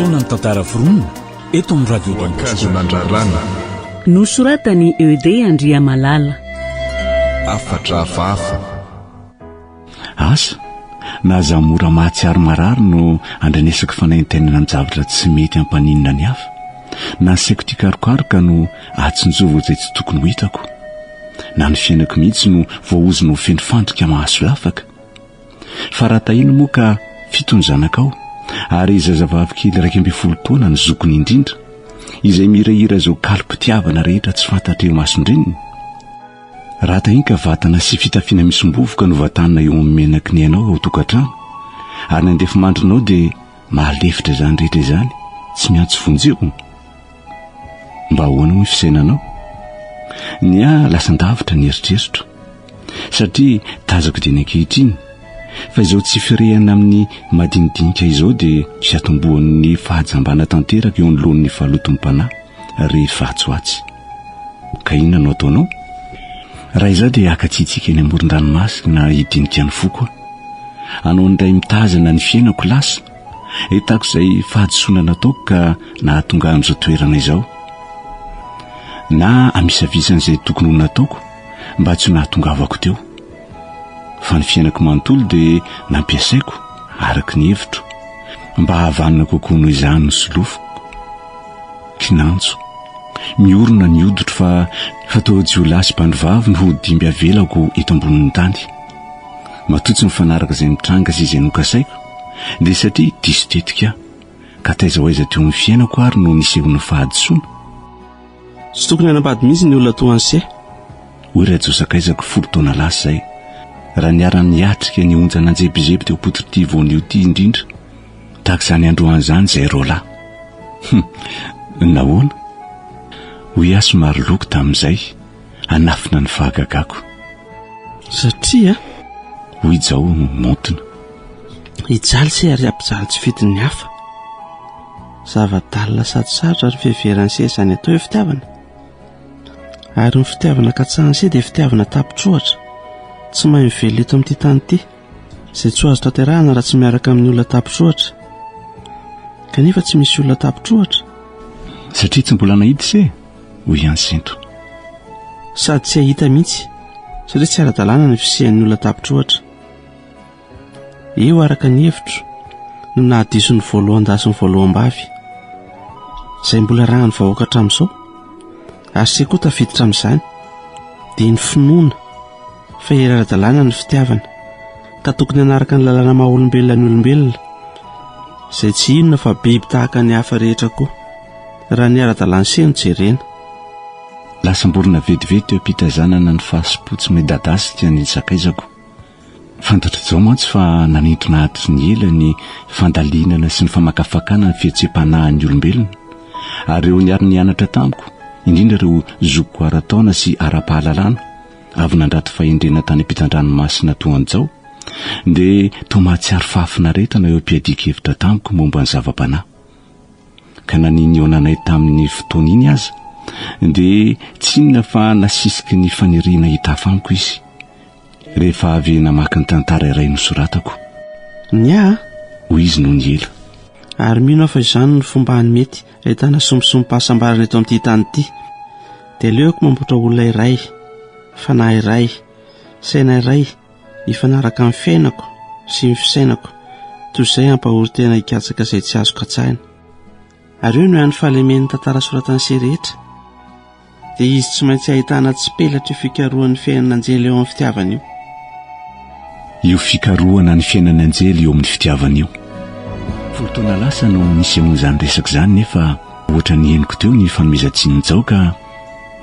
Fotoanan'ny tantara foronina eto amin'ny Radio Don Bosco. Voankazo nandrarana. Nosoratan'i ED Andriamalala. Hafatra hafahafa. Asa, na aza mora mahatsiaro marary no andrenesako fanaintainana amin'ny zavatra tsy mety hampaninona ny hafa, na ny saiko tia karokaroka no ahatsinjovako izay tsy tokony ho hitako, na ny fiainako mihitsy no voaozona ho feno fandrika mahasolafaka. Fa raha tahina moa ka fito ny zanakao, ary zazavavy kely 11 taona ny zokiny indrindra, izay mihirahira izao kalom-pitiavana rehetra tsy fantatra eo imason-dreniny. Raha tahina ka vatana sy fitafiana misombovoka no vatanina eo amin'ny menaky ny ainao ao tokantrano, ary ny andefimandrinao dia mahalefitra izany rehetra izany, tsy miantso vonjeo. Mba ahoana hoy ny fisainanao? Ny ahy lasan-davitra ny eritreritro. Satria tazako dieny ankehitriny fa izao tsy firehana amin'ny madinidinika izao dia fiatombohan'ny fahajambana tanteraka eo anoloan'ny fahalotoam-panahy rehefa atsy ho atsy. Ka inona no ataonao? Raha izaho dia haka tsitsiaka eny amoron-dranomasina hidinika ny foko aho. Hanao indray mitazana ny fiainako lasa. Hitako izay fahadisoana nataoko ka nahatonga ahy amin'izao toerana izao. Na amisavisana izay tokony ho nataoko mba tsy ho nahatongavako teo. Fa ny fiainako manontolo dia nampiasaiko araka ny hevitro mba hahavanona kokoa noho izany ny solofoko. Kinanjo. Miorina ny hoditro fa fa toa jiolahy sy mpandrovavy no ho dimby avelako eto ambonin'ny tany. Matoa tsy mifanaraka izay mitranga sy izay nokasaiko dia satria diso tetika aho. Ka taiza ho aiza teo amin'ny fiainako ary no nisehoan'ny fahadisoana? Tsy tokony hanambady mihitsy ny olona toa an'i Se. Hoy Rajo sakaizako folo taona lasa izay, raha niara-niatrika ny onja nanjebizeby teo am-pototr'ity voanio ity indrindra. Tahaka izany androany izany izay roalahy. Hum, nahoana? Hoy aho somary loko tamin'izay, hanafina ny fahagagako. Satria? Hoy Jao maontina. Hijaly se ary hampijaly tsy fidin'ny hafa. Zava-dalina sady sarotra ny fiheveran'i se izany atao hoe fitiavana. Ary ny fitiavana katsahin'i se dia fitiavana tapitr'ohatra, tsy mahay mivelona eto amin'ity tany ity, izay tsy ho azo tanterahana raha tsy miaraka amin'ny olona tapitr'ohatra. Kanefa tsy misy olona tapitr'ohatra. Satria tsy mbola nahita se, hoy ihany Sento. Sady tsy hahita mihitsy, satria tsy ara-dalàna ny fisian'ny olona tapitr'ohatra. Eo araka ny hevitro no nahadiso ny voalohan-dahy sy ny voaloham-bavy, izay mbola arahan'ny vahoaka hatramin'izao, ary se koa tafiditra amin'izany, dia ny finoana fa hery ara-dalàna ny fitiavana, ka tokony hanaraka ny lalàna maha olombelona ny olombelona, izay tsy inona fa biby tahaka ny hafa rehetra koa, raha ny ara-dalàn'ny se no jerena. Lasam-borona vetivety teo am-pitazanana ny fasi-potsy midadasika ny sakaizako. Fantatr'i Jao mantsy fa nanintona hatry ny ela ny fandalinana sy ny famakafakana ny fihetseham-panahin'ny olombelona, ary ireo niara-nianatra tamiko, indrindra ireo zokiko ara-taona sy ara-pahalalana, avy nandrato fahendrena tany ampitan-dranomasina toa an'i Jao, dia toa mahatsiaro fahafinaretana eo am-piadian-kevitra tamiko momba ny zava-panahy. Ka na ny nihaonanay tamin'ny fotoana iny aza, dia tsy inona fa nasisiky ny faniriana hitafa amiko izy. Rehefa avy namaky ny tantara iray nosoratako. Ny ahy? Hoy izy nony ela. Ary mino aho fa izany no fomba hany mety ahitana sombisombi-pahasambarana eto amin'ity tany ity. Dia aleoko mamboatra olona iray, fanahy iray, saina iray, mifanaraka amin'ny fiainako sy ny fisainako, toy izay hampahory tena hikatsaka izay tsy azo katsahina. Ary eo no hany fahalemen'ny tantara soratan'i Se rehetra. Dia izy tsy maintsy ahitana tsipelatra io fikarohan'ny fiainan'anjely eo amin'ny fitiavana io. Io fikarohana ny fiainan'anjely eo amin'ny fitiavana io. Folo taona lasa no nisehoan'izany resaka izany nefa ohatra ny henoko teo ny fanomezan-tsinin'i Jao ka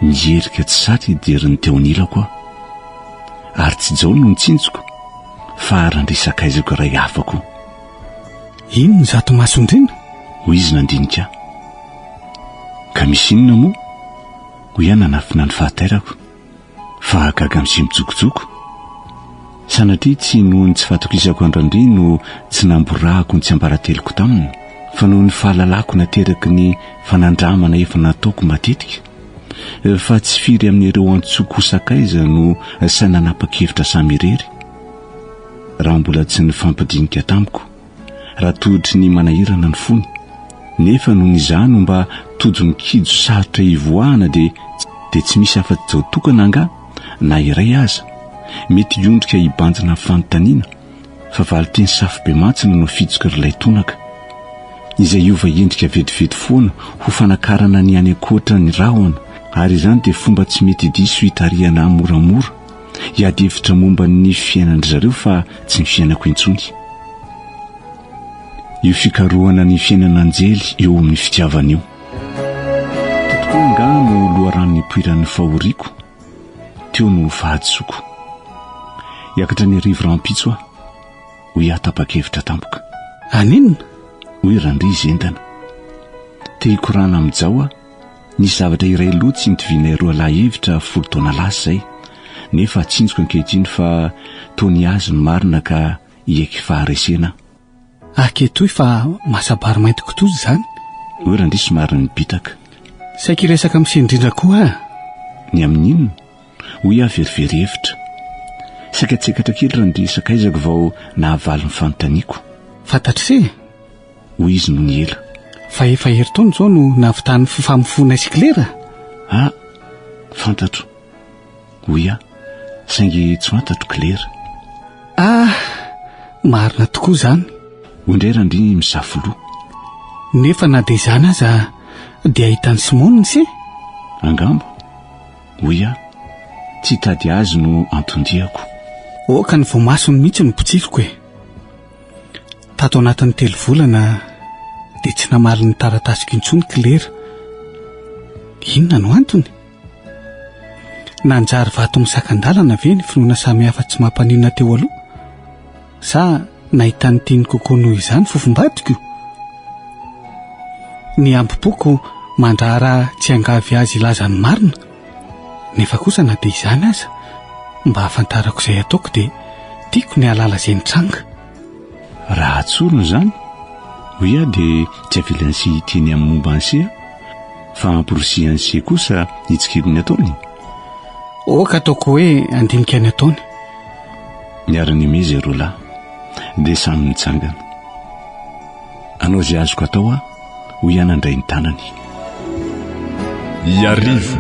niherika tsy saty hijery ny teo anilako aho. Ary tsy Jao no nitsinjoko fa Randria sakaizako iray hafa koa. Inona izato masondriana? Hoy izy nandinika ahy. Ka misy inona moa? Hoy aho nanafina ny fahatairako. Fahagaga amin'izay mijokojoko. Sanatria tsy noho ny tsy fahatokisako an-dRandria no tsy namborahako ny tsiambarateloko taminy, fa noho ny fahalalako nateraky ny fanandramana efa nataoko matetika, fa tsy firy amin'ireo antsoiko ho sakaiza no sahy nanapa-kevitra samy irery, raha mbola tsy nifampidinika tamiko. Raha tohitry ny manahirana ny fony. Nefa nony izaho no mba tojo ny kijo sarotra ivoahana dia dia tsy misy afa-tsy Jao tokana angaha na iray aza mety hiondrika hibanjina ny fanontaniana fa valinteny safobemantsina no fijoky ry Laitonaka izay hiova endrika vetivety foana ho fanakarana ny any ankoatra ny rahona ary izany dia fomba tsy mety diso hitarihana ahy moramora hiady hevitra momba ny fiainan-dry zareo fa tsy ny fiainako intsony. Io fikarohana ny fiainan'anjely eo amin'ny fitiavana io. Teo tokoa angaha no loharano nipoiran'ny fahoriako, teo no fahadisoako. Hiakatra ny arivo rahampitso aho, hoy aho tapa-kevitra tampoka. Haninona? Hoy Randria zendana. Te hikorana amin'i Jao aho, nisy zavatra iray loha tsy nitovianay roalahy hevitra folo taona lasa izay, nefa tsinjoko ankehitriny fa toa ny azy no marina ka hiaiky faharesena aho. Aketoy fa masa-bary mainty kitoza izany. Hoy Randria somary nibitaka. Saiky hiresaka amin'i Sendrindra koa aho. Ny amin'ny inona? Hoy aho verivery hevitra. Saika tsekatra kely Randria sakaizako vao nahavaly ny fanontaniako. Fantatr'ise? Hoy izy nony ela. Fa efa herintaona izao no nahavitan'ny fifamofoanay sy Klera. Ah, fantatro. Hoy aho, saingy tsy fantatro Claire. Ah, marina tokoa izany. Hoy indray Randria misafo loha. Nefa na dia izany aza dia ahitan'i Simone se? Angamba, hoy aho, tsy hitady azy no anton-diako. Aoka ny voamasony mihitsy no potsiriko e. Tato anatin'ny telo volana dia tsy namaly ny taratasiko intsony Claire. Inona no antony? Nanjary vato misakan-dalana ve ny finoana samihafa tsy mampaninona teo aloha? Sa nahita ny tiany kokoa noho izany fofombadiko? Ny hambom-poko mandraharaha tsy hiangavy azy hilaza ny marina, nefa kosa na dia izany aza, mba hahafantarako izay ataoko dia tiako ny hahalala izay nitranga. Raha tsorina izany, hoy aho dia tsy avelan'i se hiteny amin'ny momba an'i se aho, fa amporisihan'i se kosa hitsikilo ny ataony. Aoka ataoko hoe handinika ny ataony. Niara-nihomehy izay roa lahy, dia samy nitsangana. Hanao izay azoko atao aho, hoy aho nandray ny tanany. Iarivo.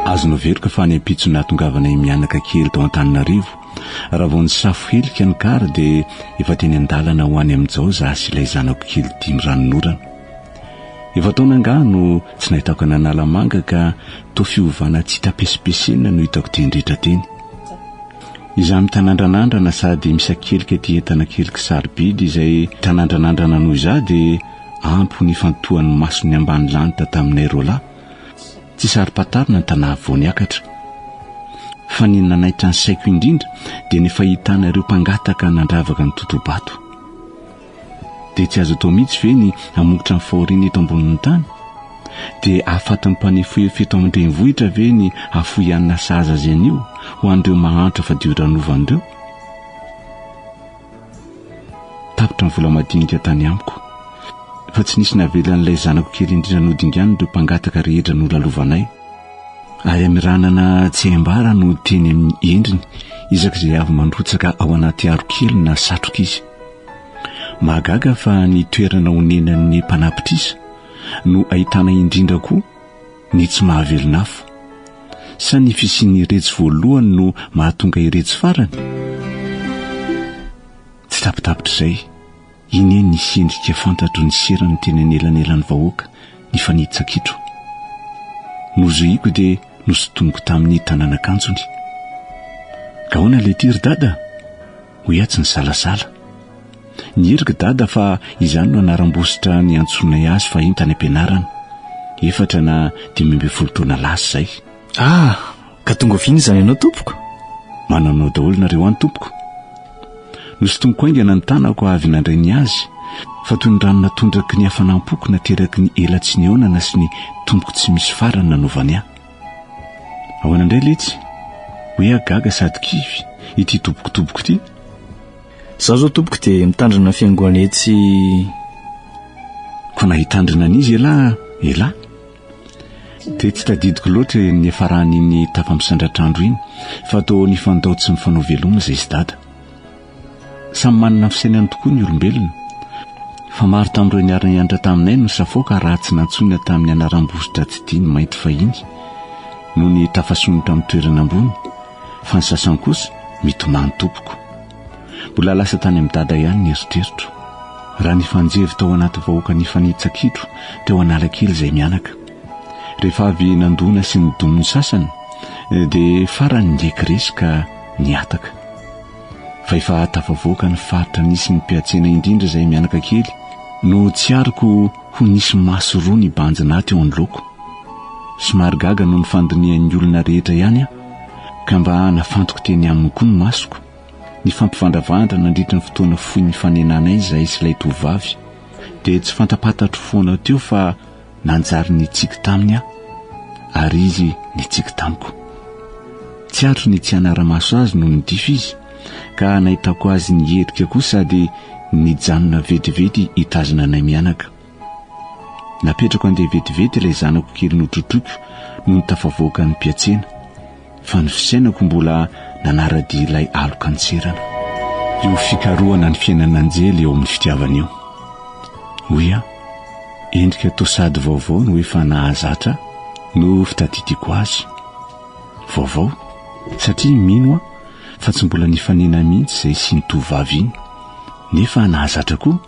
Azo noveriko fa any ampitso nahatongavanay mianaka kely tao Antananarivo, Raha vao nisafo helika ny car dia efa teny an-dalana ho any amin'i Jao za sy ilay zanako kely dimy ranonorana. Efa-taona angaha no tsy nahitako an'Analamanga ka toa fiovana tsy hita pesipesenina no hitako teny rehetra teny. Izaho mitanandranandrana sady misakelika ity entana keliko sarobidy izay tanandranandrana noho izaho dia ampy ho nifantohan'ny mason'ny ambany lanitra taminay roalahy. Tsy saro-pantarina ny tanà vao niakatra. Fa ny nanaitra ny saiko indrindra dia ny fahitana ireo mpangataka nandravaka ny totobato. Dia tsy azo atao mihitsy ve ny hamongotra ny fahoriana eto ambonin'ny tany? Dia hahafatin'ny mpanefoefo eto an-drenivohitra ve ny hahafoy hanina sahaza azy anio ho an'ireo mahantra fadioranovana ireo? Tapitra ny vola madinika tany amiko, fa tsy nisy navelan'ilay zanako kely indrindra nodinganiny ireo mpangataka rehetra nolalovanay. Ary amiranana tsy hay-ambara no teny amin'ny endriny isak'izay avy mandrotsaka ao anaty aro kely na satroka izy. Mahagaga fa ny toerana onenan'ny mpanapitrisa no ahitana indrindra koa ny tsy mahavelon'afo. Sa ny fisian'iretsy voalohany no mahatonga iretsy farany? Tsy tapitapitr'izay, iny eny nisy endrika fantatro niserana teny anelanelan'ny vahoaka nifanitsakitro. Nozohiako dia nosintomiko tamin'ny tanan'akanjony. Ka ahoana ilay ity ry dada? Hoy aho tsy nisalasala. Niherika dada fa izany no anaram-bositra niantsoanay azy fahiny tany am-pianarana. Efatra na 15 taona lasa izay. Ah, ka tonga oviana izany ianao tompoko? Mananao daholo nareo any tompoko. Nosintomiko haingana ny tanako avy nandray ny azy, fa toy ny rano natondraky ny hafanam-poko nateraky ny ela tsy nihaonana sy ny tompoko tsy misy farany nanaovany ahy. Ahoana indray letsy? Hoy aho gaga sady kivy, ity tobokotoboko ity. Izaho izao tompoko dia mitandrina ny fiangonana etsy. Koa na hitandrina an'iza elah elah? Dia tsy tadidiko loatra ny niafaran'iny tafa misandratr'andro iny fa toa nifandao tsy mifanao veloma izay sy dada. Samy manana ny fisainany tokoa ny olombelona. Fa maro tamin'ireo niara-nianatra taminay no safoaka raha tsy nantsoina tamin'ny anaram-bositra tsy tia ny mainty fahiny nony tafasonitra amin'ny toerana ambony, fa ny sasany kosa mitomany tompoko. Mbola lasa tany amin'i Dada ihany ny eritreritro. Raha nifanjevo tao anaty vahoaka nifanitsa-kitro teo Analakely izay mianaka. Rehefa avy nandona sy nidono ny sasany dia farany nieky resy ka nihataka. Fa efa tafavoaka ny faritra nisy ny mpiantsena indrindra izay mianaka kely no tsiariko ho nisy maso roa nibanjina ahy teo anoloako. Somary gaga noho ny fandinihan'ny olona rehetra ihany aho ka mba nafantoko teny aminy koa ny masoko. Nifampivandravandra nandritra ny fotoana fohy nifanenanay izahay sy ilay tovovavy dia tsy fantapantatro foana teo fa Nanjary nitsiky taminy aho, ary izy nitsiky tamiko. Tsy aritro ny tsy hanara-maso azy nony nidify izy, ka nahitako azy niherika koa sady nijanona vetivety hitazona anay mianaka. Napetrako handeha vetivety ilay zanako kely notrotroiko nony tafavoaka ny mpiantsena. Fa ny fisainako mbola nanara-dia ilay aloka an-tserana. Io fikarohana ny fiainan'anjely eo amin'ny fitiavana io. Hoy aho, endrika toa sady vaovao no efa nahazatra no fitadidiako azy. Vaovao, satria mino aho fa tsy mbola nifanena mihitsy izay sy iny tovovavy iny. Nefa nahazatra koa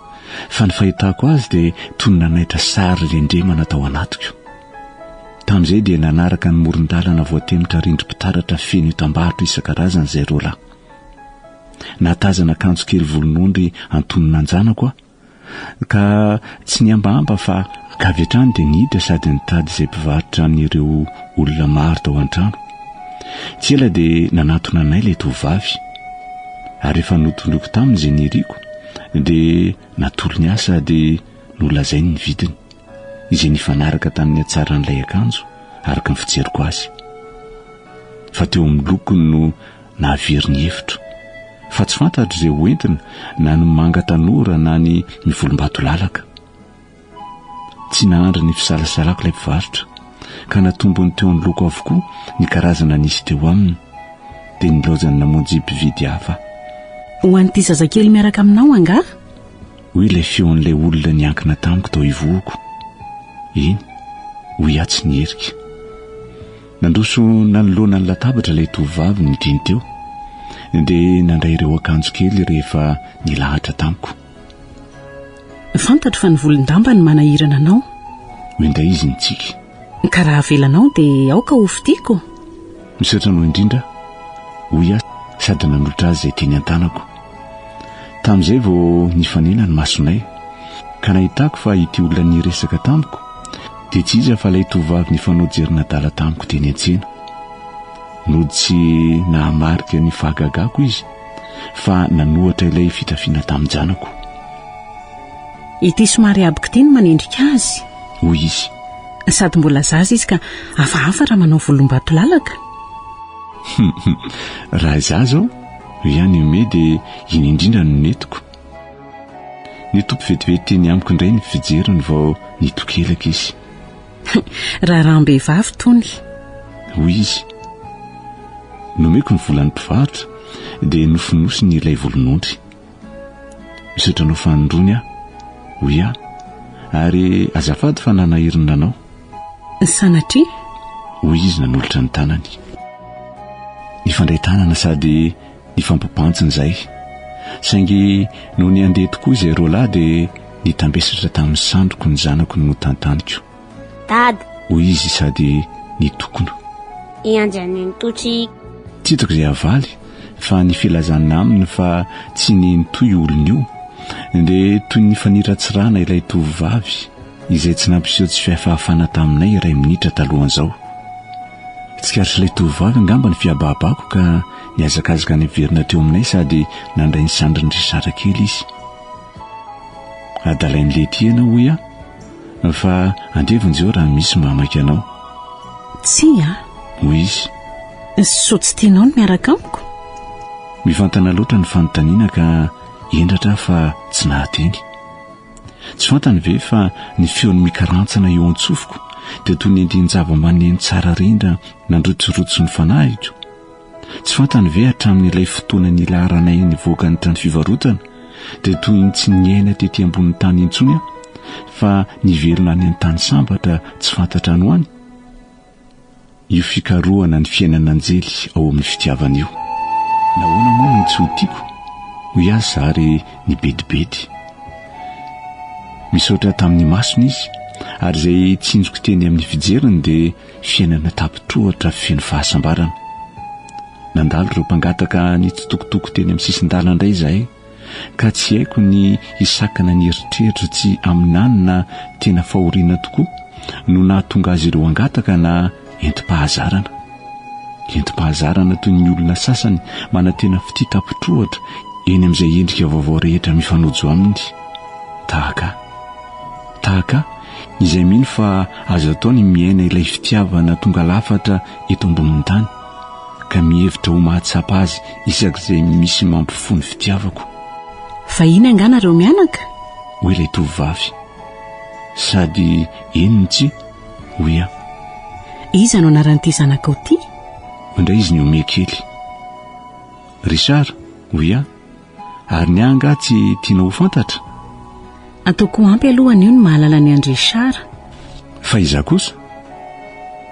fa ny fahitako azy dia toy ny nanaitra sary rendremana tao anatiko. Tamin'izay dia nanaraka ny moron-dalana voatemitra rindrim-pitaratra feno entam-barotra isan-karazany izay roalahy. Nahatazana akanjo kely volon'ondry antonona an-janako aho, ka tsy nihambahamba fa avy hatrany dia niditra sady nitady izay mpivarotra amin'ireo olona maro tao an-trano. Tsy ela dia nanatona anay ilay tovovavy, ary rehefa notondroiko taminy izay niriko dia natolony ahy sady nolazainy ny vidiny. izay nifanaraka tamin'ny hatsaran'ilay akanjo araka ny fijeriko azy. Fa teo amin'ny lokony no nahavery ny hevitro. Fa tsy fantatro izay ho entina na ny manga tanora na ny mivolombato lalaka. Tsy nahandry ny fisalasalako ilay mpivarotra ka natombony teo anoloako avokoa ny karazana nisy teo aminy dia nilaozany namonjy mpividy hafa. Ho an'ity zazakely miaraka aminao angaha? Hoy ilay feon'ilay olona niankina tamiko tao ivohoko. Eny, hoy aho tsy niherika. Nandroso nanoloana ny latabatra ilay tovovavy nidiny teo, dia nandray ireo akanjo kely rehefa nilahatra tamiko. Fantatro fa ny volon-damba no manahirana anao. Hoy indray izy nitsiky. Ka raha avelanao dia aoka ho fidiako. Misaotra anao indrindra, hoy aho sady nanolotra azy izay teny an-tanako. Tamin'izay vao nifanena ny masonay, ka nahitako fa ity olona niresaka tamiko dia tsy iza fa ilay tovovavy nifanao jerin'adala tamiko teny an-tsena. Nody tsy nahamarika ny fahagagako izy fa nanohatra ilay fitafiana tamin-janako. Ity somary haboko ity no manendrika azy. Hoy izy. Sady mbola zaza izy ka hafahafa raha manao volombatolalaka. Raha izaho izao, hoy ihany Aimé, dia iny indrindra no nentiko. Nitopy vetivety teny amiko indray ny fijeriny vao nitokelaka izy. Raharaham-behivavy tony. Hoy izy. Nomeko ny volan'ny mpivarotra dia nofonosiny ilay volon'ondry. Misaotra anao fanindroany aho, hoy aho, ary azafady fa nanahirana anao. Sanatria? Hoy izy nanolotra ny tanany. Nifandray tanana sady nifampibanjina izahay. Saingy nony handeha tokoa izay roalahy dia nitambesatra tamin'ny sandriko ny zanako notantaniko. Dada. Hoy izy sady nitokona. I Andrianenitoa tsy. Tsy hitako izay havaly fa ny filazana aminy fa tsy nenitoa io olona io dia toy ny faniratsirana ilay tovovavy izay tsy nampiseho tsy fihafahafana taminay iray minitra talohan'izao. Tsikaritr'ilay tovovavy angamba ny fihabahabako ka nihazakazaka niverina teo aminay sady nandray ny sandrin'i Richard kely izy. Adalain'i Letty ianao hoy aho. Fa andeha vonjeo raha misy mahamaika anao. Tsia. Hoy izy. Sao tsy tianao ny miaraka amiko? Mivantana loatra ny fanontaniana ka hendratra aho fa tsy nahateny. Tsy fantany ve fa ny feony mikarantsana eo an-tsofiko dia toy ny andian-java-maneno tsara rindra nandrotsirotsy ny fanahiko? Tsy fantany ve hatramin'ilay fotoana nilaharanay nivoaka ny trano fivarotana? Dia toy ny tsy niaina tety ambonin'ny tany intsony aho, fa niverina any an-tany sambatra tsy fantatra any ho any. Io fikarohana ny fiainan'anjely ao amin'ny fitiavana io. Nahoana moa no tsy ho tiako? Hoy aho zary nibedibedy. Misaotra tamin'ny masony izy, ary izay tsinjoko teny amin'ny fijeriny dia fiainana tapitrohatra feno fahasambarana. Nandalo ireo mpangataka nitsitokotoko teny amin'ny sisin-dalana indray izahay, ka tsy haiko ny hisakana ny eritreritro tsy haminany na tena fahoriana tokoa no nahatonga azy ireo hangataka na entim-pahazarana. Entim-pahazarana toy ny olona sasany manantena fitia tapitrohatra eny amin'izay endrika vaovao rehetra mifanojo aminy. Tahaka ahy. Tahaka ahy, izay mino fa azo atao ny miaina ilay fitiavana tonga lafatra eto ambonin'ny tany. ka mihevitra ho mahatsapa azy isak'izay misy mampifoha ny fitiavako. Vahiny angaha nareo mianaka? Hoy ilay tovovavy. Sady eny no tsia, hoy aho. Iza no anaran'ity zanakao ity? Hoy indray izy nihomehy kely. Richard, hoy aho. Ary ny ahy angaha tsy tianao ho fantatra? Ataoko ho ampy aloha anio ny mahalala ny an-dry Richard. Fa izaho kosa?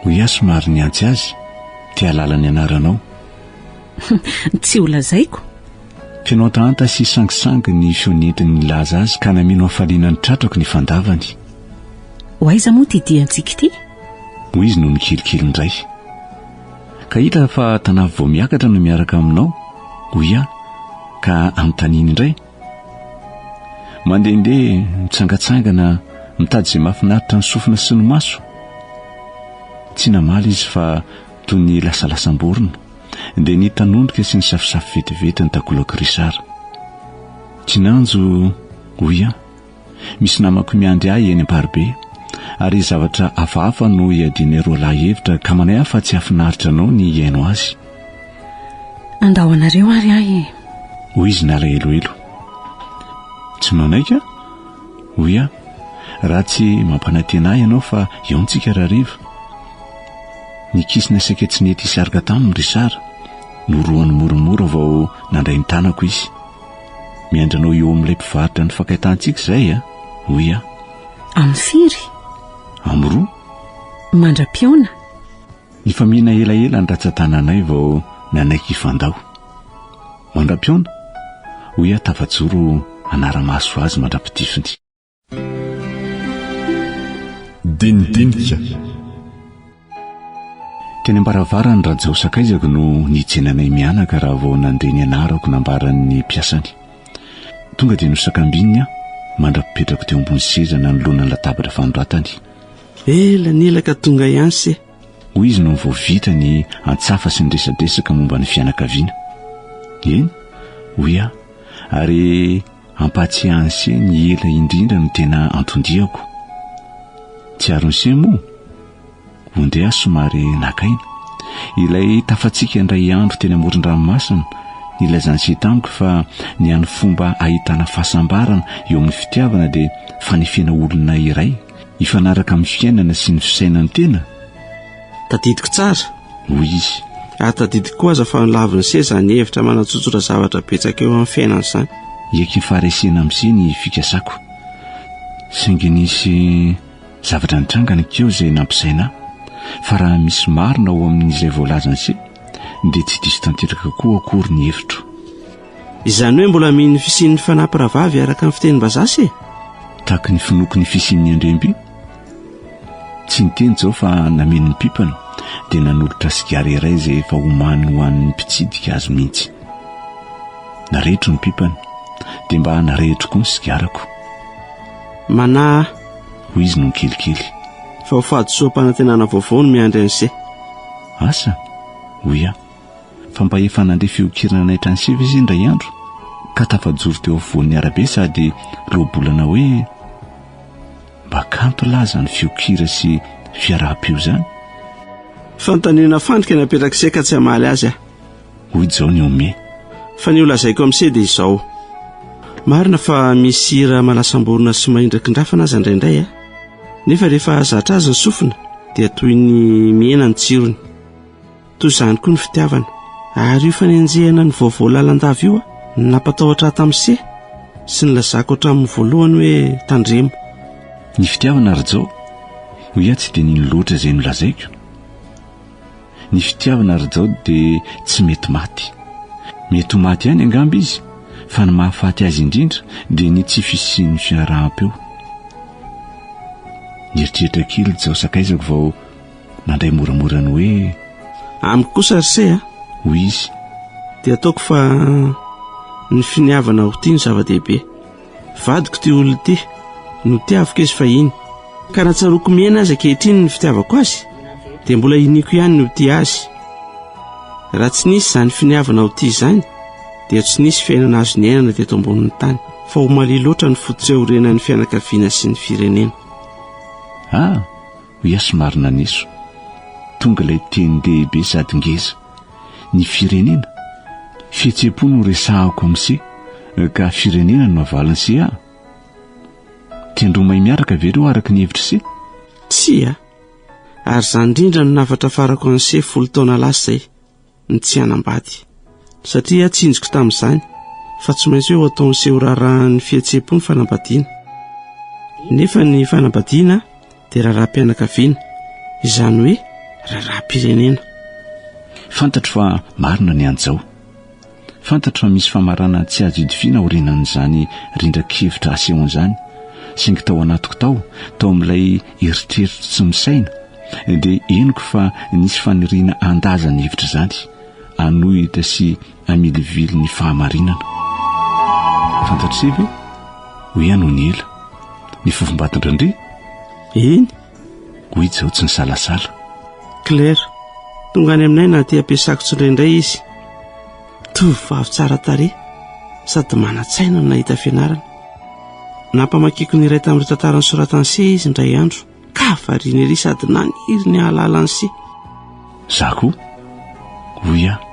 Hoy aho somary nihantsy azy, te hahalala ny anaranao. Tsy ho lazaiko. Feno hantahanta sy sangisangy ny feo nentiny nilaza azy ka nameno hafaliana ny tratrako ny fandavany. Ho aiza moa ity diantsika ity? Hoy izy nony kelikely indray. Ka hita fa tanavy vao miakatra no miaraka aminao, hoy aho, ka anontaniany indray. Mandehandeha, mitsangatsangana, mitady izay mahafinaritra ny sofina sy ny maso. Tsy namaly izy fa toy ny lasalasam-borona, dia nitanondrika sy nisafosafo vetivety ny takolak'i Richard. Kinanjo, hoy aho. Misy namako miandry ahy eny Amparibe, ary zavatra hafahafa no iadianay roalahy hevitra ka manahy aho fa tsy hahafinaritra anao ny hihaino azy. Andao anareo ary aho e! Hoy izy nalahelohelo. Tsy manaiky aho, hoy aho, raha tsy mampanantena ahy ianao fa hihaontsika rahariva. Nikisina saika tsy nety hisaraka taminy Richard. Norohany moramora vao nandray ny tanako izy. Miandry anao eo amin'ilay mpivarotra ny fankahitantsika izay a, hoy aho. Amin'ny firy? Amin'ny roa. Mandra-pihaona. Nifamihina elaela ny ratsan-tananay vao nanaiky hifandao. Mandra-pihaona, hoy aho tafajoro hanara-maso azy mandra-pitifiny. Dinidinika. Teny am-baravaran'i Rajao sakaizako no nitsenanay mianaka raha vao nandre ny anarako nambaran'ny mpiasany. Tonga dia nosakambininy aho mandra-pipetrako teo ambony seza nanoloana ny latabatra fanoratany. Ela ny ela ka tonga ihany se. Hoy izy nony vao vita ny antsafa sy ny resadresaka momba ny fianakaviana. Eny, hoy aho, ary Ampahatsiahin'se ny ela indrindra no tena anton-diako. Tsiaron'se moa? Hoy aho somary naka aina. Ilay tafatsika indray andro teny amoron-dranomasina, nilazan'se tamiko fa ny hany fomba ahitana fahasambarana eo amin'ny fitiavana dia fanefena olona iray hifanaraka amin'ny fiainana sy ny fisainan'ny tena. Tadidiko tsara. Hoy izy. Ary tadidiko koa aza fa nolavin'i se izany hevitra manatsotsotra zavatra betsaka eo amin'ny fiainana izany. Hiaiky ny faharesena amin'i ny fikasako. Saingy nisy zavatra nitranga nikeo izay nampisaina ahy fa raha misy marina ao amin'izay voalazan'i se dia tsy diso tanteraka koa akory ny hevitro. Izany hoe mbola mino ny fisian'ny fanahy mpirahavavy araka ny fitenim-bazaha se? Tahaky ny finoako ny fisian'ny andriamby. Tsy niteny Jao fa nameno ny pipany dia nanolotra sigara iray izay efa omaniny ho an'ny mpitsidika azy mihitsy. Narehitro ny pipany dia mba narehitro koa ny sigarako. Manahy aho. Hoy izy nony kelikely. Fa ho fahadisoam-panantenana vaovao no miandry an'i Se. Asa? Hoy aho. Fa mba efa nandre feon-kira nanaitra an'i Se ve izy indray andro ka tafajoro teo afovoan'ny arabe sady loabolana hoe. Mba kanto lahy izany feon-kira sy fiaraham-peo izany. Fanontaniana fandrika ny apetrak'i Se ka tsy hamaly azy aho. Hoy Jao nihomehy. Fa ny holazaiko amin'i Se dia izao. Marina fa misy hira malasam-borona sy mahindrakindrafana aza indraindray a. Nefa rehefa zatra azy ny sofina dia toy ny mihena ny tsirony. Toy izany koa ny fitiavana. Ary io fanenjehana ny vaovao lalandava io no nampatahotra ahy tamin'i Se. sy nilazako hatramin'ny voalohany hoe tandremo. Ny fitiavana ry Jao, hoy aho tsy dia nino loatra izay nolazaiko. Ny fitiavana ry Jao dia tsy mety maty. Mety ho maty ihany angamba izy, fa ny mahafaty azy indrindra dia ny tsy fisian'ny fiaraham-peo. Nieritreritra kely Jao sakaizako vao nandray moramora ny hoe. Amiko kosa ry se a! Hoy izy. Dia ataoko fa ny finiavana ho tia no zava-dehibe. Vadiko ity olona ity, notiaviko izy fahiny, ka na tsaroako mihena aza ankehitriny ny fitiavako azy, dia mbola iniako ihany ny ho tia azy. Raha tsy nisy izany finiavana ho tia izany, dia tsy nisy fiainana azo niainana teto ambonin'ny tany, fa ho malia loatra ny fototra iorenan'ny fianakaviana sy ny firenena. Ah! Hoy aho somary naneso. Tonga ilay teny lehibe sady ngeza. Ny firenena? Fihetseham-po no resahako amin'i se, ka firenena no havalin'i se ahy? Tendro may miaraka ve ireo araka ny hevitr'i se? Tsia, ary izany indrindra no nahafatrafarako an'i se folo taona lasa izay. ny tsy hanambady. Satria tsinjoko tamin'izany fa tsy maintsy hoe ho ataon'ny seho raharahan'ny fihetseham-po ny fanambadiana. Nefa ny fanambadiana dia raharaham-pianakaviana, izany hoe raharaham-pirenena. Fantatro fa marina ny an'i Jao. Fantatro fa misy famarana tsy azo idifiana aorianan'izany rindran-kevitra asehony izany, saingy tao anatiko tao, tao amin'ilay eritreritro tsy misaina, dia henoko fa nisy faniriana handà izany hevitra izany, hanohitra sy hamilivily ny fahamarinana. Fantatr'ise ve? Hoy aho nony ela. Ny fofombadin-dRandria? Eny. Hoy Jao tsy nisalasala. Claire, tonga any aminay na aty am-piasako tsindraindray izy. Tovovavy tsara tarehy sady manan-tsaina no nahita fianarana. Nampamakiko ny iray tamin'ireo tantara nosoratan'i Se izy indray andro, ka variana ery sady naniry ny hahalala an'i Se. Za koa, hoy aho,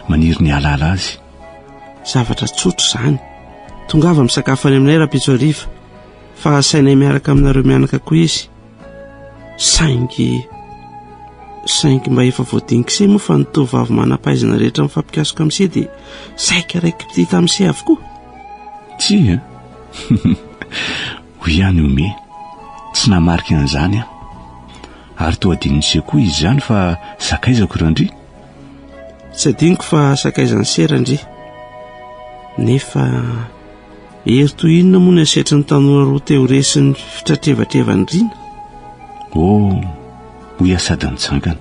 maniry ny hahalala azy. Zavatra tsotra izany. Tongava misakafo any aminay rahampitso hariva. Fa asainay miaraka aminareo mianaka koa izy. Saingy saingy mba efa voadinik'i se moa fa ny tovovavy manam-pahaizana rehetra mifampikasoka amin'i se dia saika raiki-pitia tamin'i se avokoa. Tsia. Hoy ihany Ome. Tsy nahamarika an'izany aho. Ary toa adinon'i se koa izy izany fa sakaizako Randria. Tsy adinoko fa sakaizan'i se Randria. Nefa Hery toy inona moa ny asetrin'ny tanora roa te ho resin'ny fitratrevatrevan'i Rina? Oh, hoy aho sady nitsangana.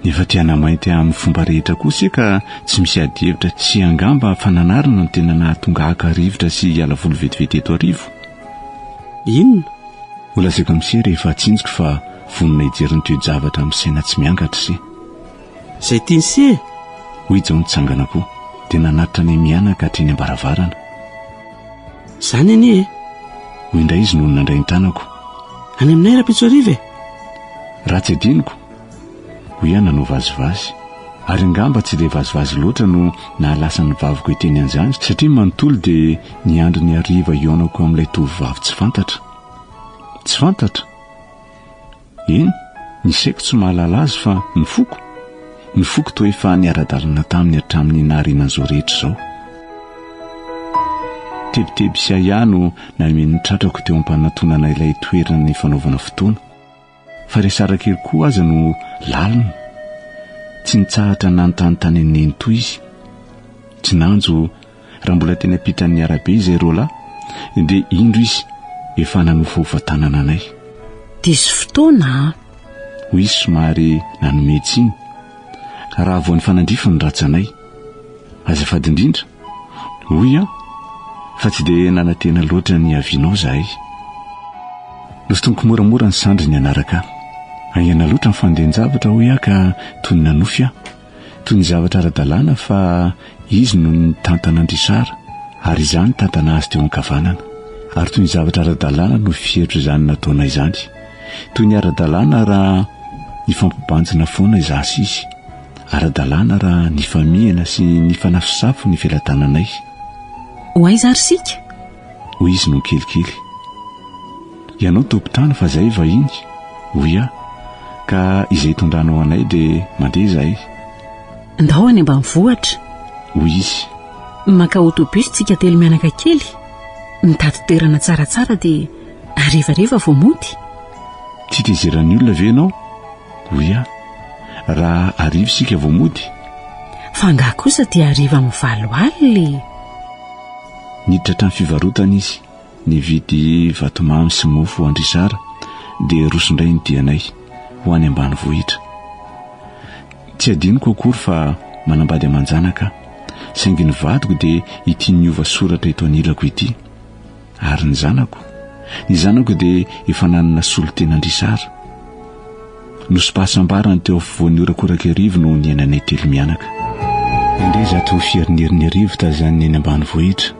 Nefa te hanamainty ahy amin'ny fomba rehetra koa se ka tsy misy adihevitra sy angamba fananarana no tena nahatonga haka rivotra sy hiala voly vetivety eto Arivo. Inona? Ho lazaiko amin'i se rehefa tsinjoko fa vonona hijery ny toe-javatra amin'ny saina tsy miangatra se. Izay tian'i se e! Hoy Jao nitsangana koa, dia nanatitra anay mianaka hatreny am-baravarana. Izany anie e! Hoy indray izy nony nandray ny tanako. Any aminay rahampitso hariva e! Raha tsy adinoko, hoy aho nanao vazivazy. Ary angamba tsy dia vazivazy loatra no nahalasa ny vavako hiteny an'izany, satria manontolo dia niandry ny hariva hihaonako amin'ilay tovovavy tsy fantatra. Tsy fantatra? Eny, ny saiko tsy mahalala azy fa ny foko, ny foko toa efa niara-dalana taminy hatramin'ny nahariana an'izao rehetra izao. Tebiteby sy ahiahy no nameno ny tratrako teo am-panatonana ilay toerana nifanaovana fotoana. Fa resarakely koa aza no lalina. Tsy nitsahatra nanontany an'i Nenitoa izy. Kinanjo Raha mbola teny ampitan'ny arabe izay roalahy dia indro izy efa nanofahofa tanana anay. Diso fotoana an! Hoy izy somary nanome tsiny. Raha vao nifanandrify ny ratsanay. Azafady indrindra, hoy aho, fa tsy dia nanantena loatra ny hiavianao izahay. Nosintomiko moramora ny sandriny hanaraka ahy. Haingana loatra ny fandehan-javatra, hoy aho ka toy ny nanofy aho. Toy ny zavatra ara-dalàna fa izy no nitantana an-dRichard ary izaho nitantana azy teo ankavanana. Ary toy ny zavatra ara-dalàna no fihevitra izany nataonay izany. Toy ny ara-dalàna raha nifampibanjina foana izaho sy izy. Ara-dalàna raha nifamihina sy nifanafosafo ny felatananay. Ho aiza ary isika? Hoy izy nony kelikely. Ianao tompon-tany fa izahay vahiny, hoy aho, ka izay itondranao anay dia mandeha izahay. Ndao any ambanivohitra. Hoy izy. Maka autobus tsika telo mianaka kely, mitady toerana tsaratsara dia harivariva vao mody. Tsy tezeran'ny olona ve ianao? Hoy aho. Raha hariva isika vao mody? Fa angaha kosa dia hariva amin'ny valo alina e! Niditra hatrany fivarotana izy, nividy vatomamy sy mofo ho an-dry Zara, dia roso indray ny dianay, ho any ambanivohitra. Tsy adinoko akory fa manambady aman-janaka aho, saingy ny vadiko dia ity niova soratra eto anilako ity. Ary ny zanako? Ny zanako dia efa nanana solontenan-dry Zara. Nosim-pahasambarany teo afovoan'ny horakorak'Iarivo no niainanay telo mianaka. Endrey izato fierin'Iern'iarivo tazanina eny ambanivohitra,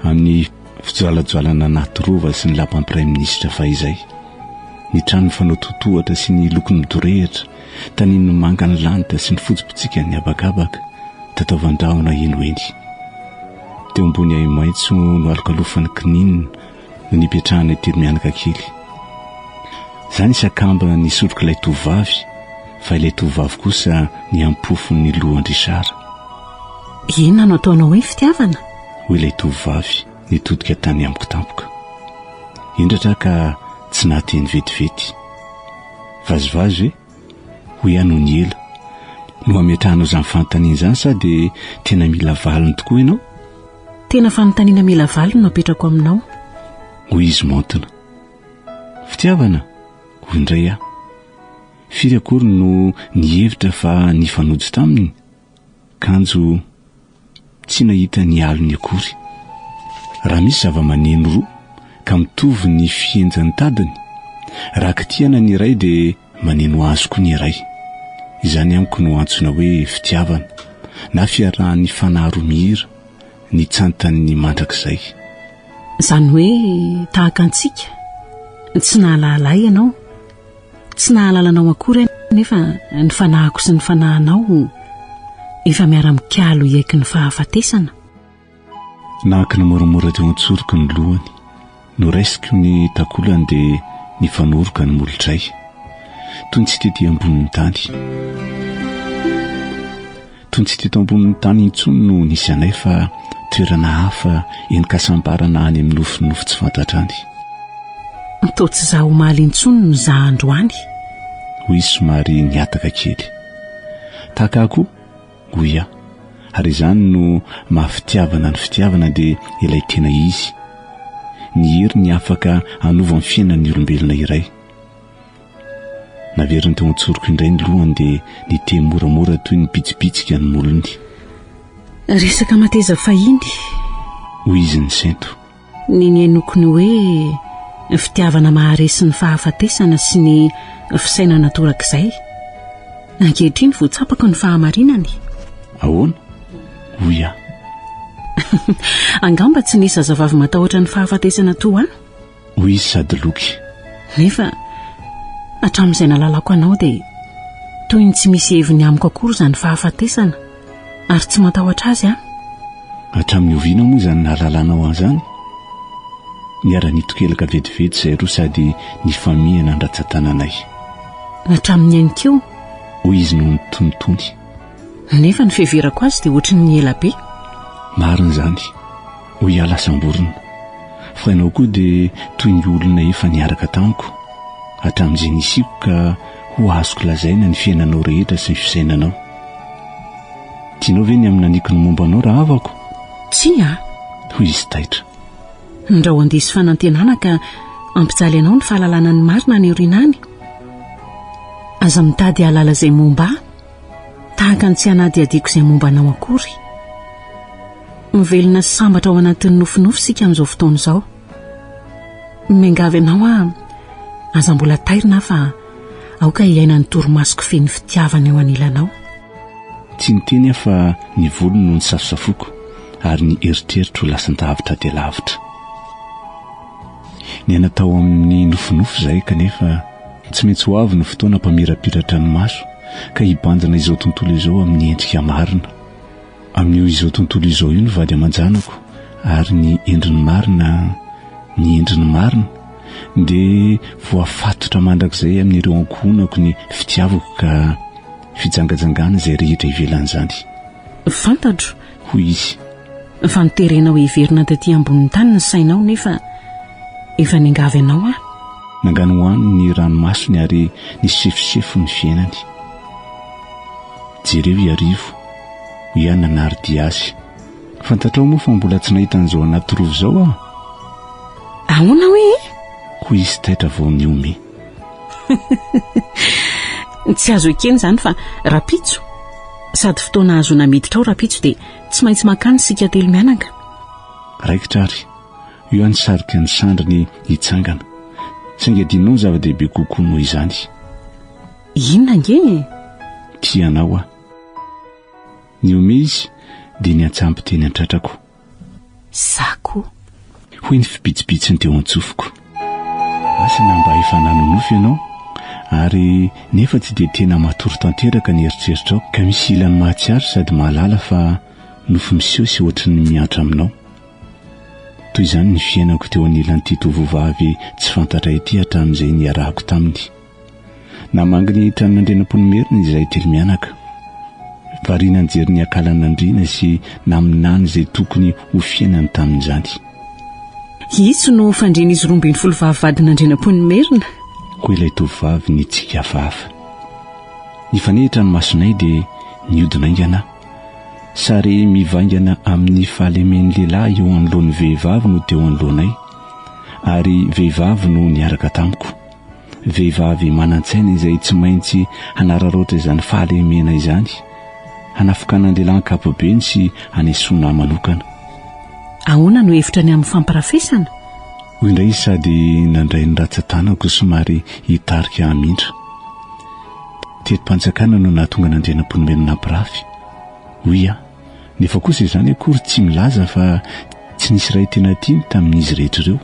amin'ny fijoalajoalana anaty rova sy ny lapan'ny praiminisitra fahizay. Ny trano mifanao totohatra sy ny lokony midorehitra, tanin'ny mangan'ny lanitra sy ny fotsipotsikan'ny habakabaka, tataovan-drahona eny ho eny. Teo ambony ahi-maitso noalokalofan'ny kininina no nipetrahanay telo mianaka kely. Izany isakambina ny sorok'ilay tovovavy, fa ilay tovovavy kosa niampofo ny lohan-dRichard. Inona no ataonao hoe fitiavana? Hoy ilay tovovavy nitodika tany amiko tampoka. Hendratra aho ka tsy nahateny vetivety. Vazivazy ve? Hoy aho nony ela. No ametrahanao izany fanontaniana izany sa dia tena mila valiny tokoa ianao? Tena fanontaniana mila valiny no apetrako aminao. Hoy izy maontina. Fitiavana? Hoy indray aho. Firy akory no nihevitra fa nifanojo taminy, kanjo tsy nahita ny alony akory. Raha misy zava-maneno roa ka mitovy ny fihenjan'ny tadiny, raha kitihana ny iray dia maneno azy koa ny iray. Izany amiko no antsoina hoe fitiavana, na fiarahan'ny fanahy roa mihira, ny tsantan'ny mandrakizay. Izany hoe tahaka antsika, tsy nahalala ahy ianao, Tsy nahalala anao akory aho nefa ny fanahiko sy ny fanahinao efa miara-mikalo hiaiky ny fahafatesana. Nankina moramora teo an-tsoroko ny lohany. Noraisiko ny takolany dia nifanoroka ny molotray. Toy ny tsy tety ambonin'ny tany. Toy ny tsy teto ambonin'ny tany intsony no nisy anay fa toerana hafa eny-kasambarana any amin'ny nofinofy tsy fantatra any. Toa tsy izaho omaly intsony no izaho androany. Hoy izy somary nihataka kely. Tahaka ahy koa, hoy aho. Ary izany no maha fitiavana ny fitiavana dia ilay tena izy. Ny heriny afaka hanova ny fiainan'ny olombelona iray. Naveriny teo an-tsoroko indray ny lohany dia niteny moramora toy ny bitsibitsika ny molony. Resaka mateza fahiny. Hoy izy nisento. Ny nihainoako ny hoe fitiavana maharesy ny fahafatesana sy ny fisainana torak'izay. Ankehitriny vao tsapako ny fahamarinany. Ahoana? Hoy aho. Angamba tsy nisy zazavavy matahotra ny fahafatesana toa ahy. Hoy izy sady loky. Nefa hatramin'izay nalalako anao dia toy ny tsy misy heviny amiko akory izany fahafatesana ary tsy matahotra azy aho. Hatramin'ny oviana moa izany nahalalanao ahy izany? Niara-nitokelaka vetivety izahay roa sady nifamihana ny ratsan-tananay. Hatramin'ny anikeo. Hoy izy nony tonitony. Nefa ny fiheverako azy dia ohatry ny ela be. Marina izany. Hoy aho lasam-borona. Fa ianao koa dia toy ny olona efa niaraka tamiko hatramin'izay nisiako ka ho azoko lazaina ny fiainanao rehetra sy ny fisainanao. Tianao ve ny haminaniako ny momba anao rahavako? Tsia! Hoy izy taitra. Ndrao handiso fanantenana ka hampijaly anao ny fahalalana ny marina any aoriana any. Aza mitady hahalala izay momba ahy. Tahaka ny tsy hanadihadiako izay momba anao akory. Mivelona sy sambatra ao anatin'ny nofinofy isika amin'izao fotoana izao. Miangavy anao aho, aza mbola tairina aho fa aoka hiaina ny torimasoko feno fitiavana eo anilanao. Tsy niteny aho fa ny volony no nisafosafoko ary ny eritreritro lasan-davitra dia lavitra. Niaina tao amin'ny nofinofy izahay kanefa tsy maintsy ho avy ny fotoana hampamirapiratra ny maso ka hibanjina izao tontolo izao amin'ny endrika marina. Amin'io izao tontolo izao io ny vady aman-janako ary ny endriny marina, ny endriny marina dia voafatotra mandrakizay amin'ireo ankohonako ny fitiavako ka fijangajangana izay rehetra ivelan'izany. Fantatro, hoy izy. Fa noterenao hiverina taty ambonin'ny tany ny sainao nefa efa niangavy anao aho. Nanganohano ny ranomasony ary nisefosefo ny fiainany. Jereo Iarivo, hoy aho nanary dia azy. Fantatrao moa fa mbola tsy nahita an'izao anaty rova izao aho? Ahoana hoe? Hoy izy taitra vao nihomehy. Tsy azo ekena izany fa rapitso sady fotoana ahazoana miditra ao rapitso dia tsy maintsy mankany isika telo mianaka. Raikitra ary, io aho nisarika ny sandriny hitsangana. Saingy adinonao ny zava-dehibe kokoa noho izany. Inona ange e? Tia anao aho. Nihomehy izy dia niantsampy teny an-tratrako. Za koa. Hoy ny fibitsibitsiny teo an-tsofiko. Asa na mba efa nanonofy ianao, ary nefa tsy dia tena matory tanteraka ny eritreritrao ka misy ilany mahatsiaro sady mahalala fa nofy miseho sy ohatry ny miantra aminao. Toy izany ny fiainako teo anilan'ity tovovavy tsy fantatra ity hatramin'izay niarahako taminy. Namangy ny tranon'Andrianampoinimerina izahay telo mianaka. Variana nijery ny akalan'Andriana sy naminany izay tokony ho fiainany tamin'izany. Itsy no fandrian'izy 12 vavy vadin'Andrianampoinimerina. Hoy ilay tovovavy nitsiky hafahafa. Nifanehitra ny masonay dia nihodina haingana aho. Sary mivaingana amin'ny fahalemen'ny lehilahy eo anoloan'ny vehivavy no teo anoloanay, ary vehivavy no niaraka tamiko. Vehivavy manan-tsaina izay tsy maintsy hanararaotra izany fahalemena izany, hanafokana an-dehilahy ankapobeny sy hanesoana ahy manokana. Ahoana no hevitra ny amin'ny fampirafesana? Hoy indray izy sady nandray ny ratsan-tanako somary hitarika hamindra. Teti-panjakana no nahatonga an'Andrianampoinimerina nampirafy, hoy aho. Nefa kosa izany akory tsy milaza fa tsy nisy iray tena tiany tamin'izy rehetra ireo.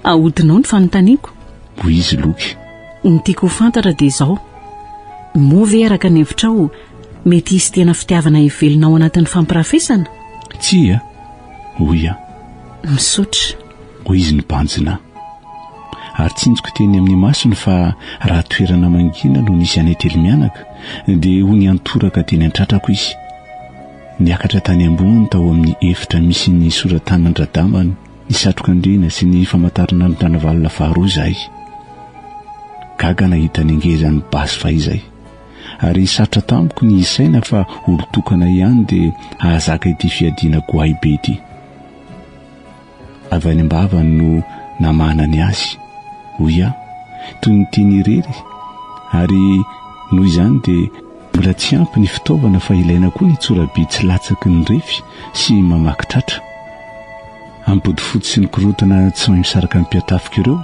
Ahodinao ny fanontaniako. Hoy izy loky. Ny tiako ho fantatra dia izao, moa ve araka ny hevitrao mety hisy tena fitiavana hivelona ao anatin'ny fampirafesana? Tsia, hoy aho. Misaotra. Hoy izy nibanjina ahy. Ary tsinjoko teny amin'ny masony fa raha toerana mangina no nisy anay telo mianaka dia ho niantoraka teny an-tratrako izy. Niakatra tany ambony tao amin'ny efitra misy ny sora-tanan-dRadama ny satrok'andriana sy ny famantaranandron-dRanavalona faharoa izahay. Gaga nahita ny ngezan'ny basy fahizay. Ary sarotra tamiko ny hisaina fa olon-tokana ihany dia hahazaka ity fiadiana goay be ity. Avy any am-bavany no namahanany azy, hoy aho, toy ny tiany irery, ary noho izany dia mbola tsy ampy ny fitaovana fa ilaina koa ny tsoraby tsy latsaky ny refy sy mamaky tratra. Amin'ny bodofotsy sy ny korontana tsy mahay misaraka ny mpiatafika ireo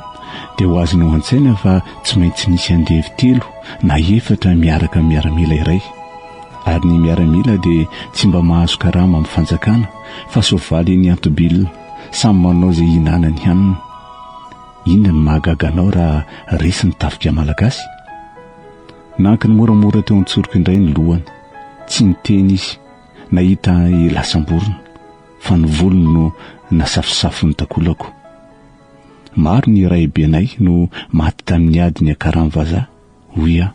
dia ho azonao an-tsaina fa tsy maintsy nisy andevo telo na efatra miaraka amin'ny miaramila iray. Ary ny miaramila dia tsy mba mahazo karama amin'ny fanjakana fa soavaly eny antobil samy manao izay hihinanany hanina. Inona no mahagaga anao raha resy ny tafika malagasy? Nankiny moramora teo an-tsoroko indray ny lohany. Tsy niteny izy, nahita ahy lasam-borona, fa ny volony no nasafosafo ny takolako. Maro ny raibenay no maty tamin'ny ady niakaran'ny vazaha. Hoy aho.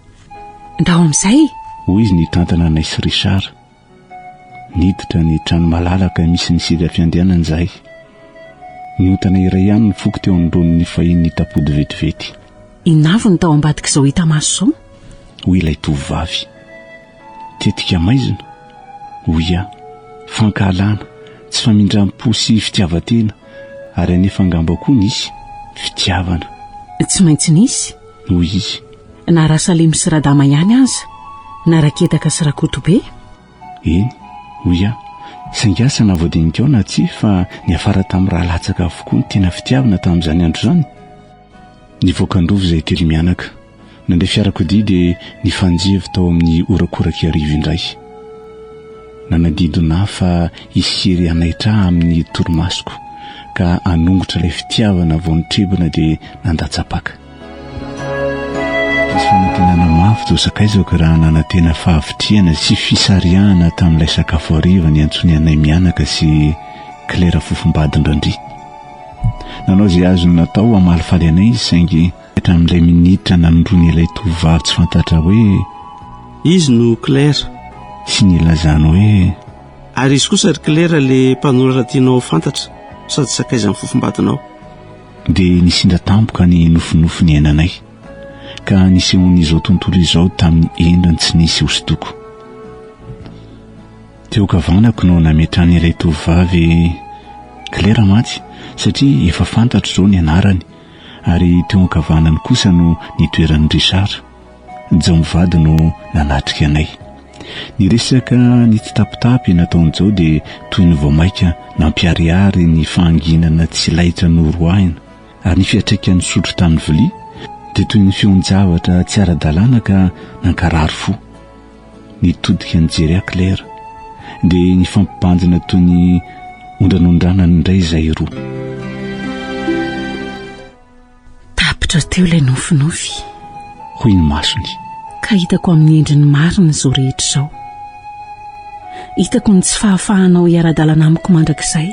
Ndao amin'izay! Hoy izy nitantana anay sy Richard. Niditra ny trano malalaka misy ny seza fiandrianana izahay. Niontana iray ihany ny foko teo anoloan'ny fahiny nitapody vetivety. Inona avy no tao ambadik'izao hita maso izao? Hoy ilay tovovavy. Tetika maizina? Hoy aho. Fankahalana, tsy famindram-po sy fitiavan-tena, ary anefa angamba koa nisy fitiavana. Tsy maintsy nisy. Hoy izy. Na Rasalimo sy Radama ihany aza, na Raketaka sy Rakotobe. Eny, hoy aho, saingy asa na voadinikao na tsia fa niafara tamin'ny rà latsaka avokoa ny tena fitiavana tamin'izany andro izany. Nivoaka an-drova izahay telo mianaka. Nandeha fiarakodia dia nifanjevo tao amin'ny horakorak'Iarivo indray. Nanadidona ahy fa hisy hery hanaitra ahy amin'ny torimasoko ka hanongotra ilay fitiavana vao nitrebona dia nandatsa-paka. Diso fanantenana mafy toa sakaizako raha nanantena fahavitrihana sy fisariahana tamin'ilay sakafo hariva niantsoany anay mianaka sy Claire fofombadin-dRandria. Nanao izay azony natao hamalifaly anay izy saingy hatramin'ilay minitra nanondroany ilay tovovavy tsy fantatra hoe Izy no Claire. Sy nilazany hoe. Ary izy kosa ry Claire le mpanoratra tianao ho fantatra sady sakaizan'ny fofombadinao. Dia nisinda tampoka ny nofinofy niainanay, ka nisehoan'izao tontolo izao tamin'ny endriny tsy nisy hosodoko. Teo ankavanako no nametran'ilay tovovavy Claire mantsy satria efa fantatro izao ny anarany ary teo ankavanany kosa no nitoeran'i Richard. Jao mivady no nanatrika anay. Ny resaka nitsitapitapy nataon'i Jao dia toy ny vao mainka nampiharihary ny fahanginana tsy laitra noroahina ary ny fiantraikan'ny sotro tamin'ny vilia dia toy ny feon-javatra tsy ara-dalàna ka nankarary fo. Nitodika nijery ahy Claire, dia nifampibanjina toy ny ondranondranany indray izahay roa. Tapitra teo ilay nofinofy. Hoy ny masony. Ka hitako amin'ny endriny marina izao rehetra izao. Hitako ny tsy fahafahanao hiara-dalana amiko mandrakizay.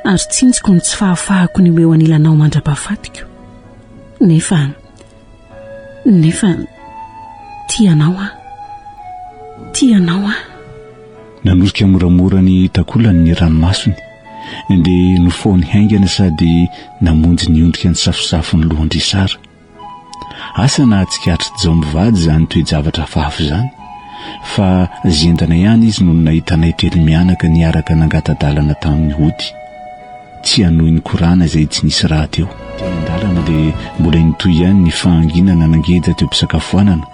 Ary tsinjoko ny tsy fahafahako ny ho eo anilanao mandra-pahafatiko. Nefa Nefa tia anao aho. Tia anao aho. Nanorika moramora ny takolany ny ranomasony, dia nofohany haingana sady namonjy niondrika nisafosafo ny lohan-dry Sara. Asa na tsikaritr'i Jao mivady izany toe-javatra hafahafa izany, fa zendana ihany izy nony nahita anay telo mianaka niaraka nangata-dalana tamin'ny hody. Tsy hanohy ny korana izay tsy nisy rahateo. Teny an-dalana dia mbola nitohy ihany ny fahanginana nangeja teo am-pisakafoanana,